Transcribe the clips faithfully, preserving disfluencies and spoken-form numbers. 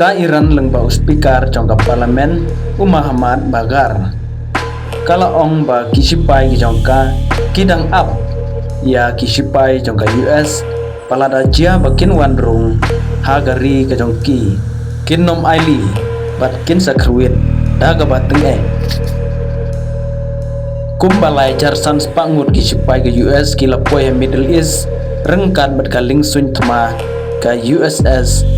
Ka Iran lyngba u Speaker jong ka Parliament, u Mohammad Bagher, ka la ong ba ki shipai ki jong ka ki dang ap ïa ki shipai jong ka U S, ba lada jia ba kin wan rung ha ka ri ka jong ki, kin nym ailad bad kin sa kyrwit da kaba tyngeh. Kumba lai hajar san spah ngut ki shipai ka U S ki la poi ha Middle East ryngkat bad ka liengsuiñ thma ka U S S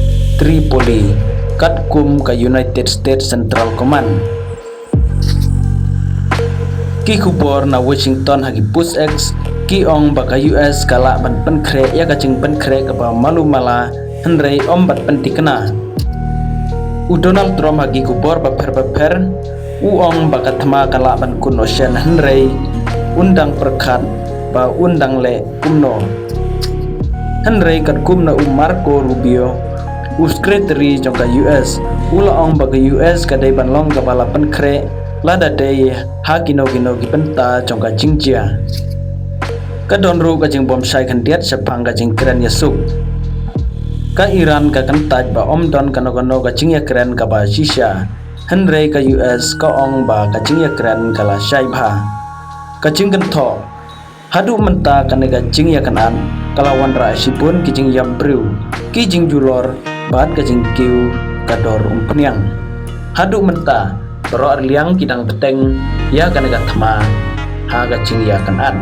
Tripoli, katkum ka United States Central Command. Ki khubor na Washington ha ki post X ki ong ba ka U S ka lah ban pynkhreh ïa ka jingpynkhreh kaba malu mala, hynrei ym ban pynthikna. U Donald Trump ha ki khubor bapher bapher u ong ba ka thma ka lah ban kut noh shen, hynrei un dang pyrkhat ba un dang leh kumno. Hynrei katkum na u Marco Rubio, u Secretary jong ka U S, u la ong ba ka U S ka dei ban long kaba la pynkhreh lada dei ha kino kino ki bynta jong ka jingjia. Ka don ruh ka jingbym shai khyndiat shaphang ka jingkren ïasuk. Ka Iran ka kyntait ba ym don kano kano ka jingïakren kaba shisha, hynrei ka U S ka ong ba ka jingïakren ka la shai bha. Ka jingkynthoh: haduh mynta kane ka jingïakynad ka la wanrah shibun ki jingïap briew, ki jingjulor bad ka jingkiew ka dor umphniang. Haduh mynta baroh arliang ki dang bteng ïa kane ka thma ha ka jingïakynad.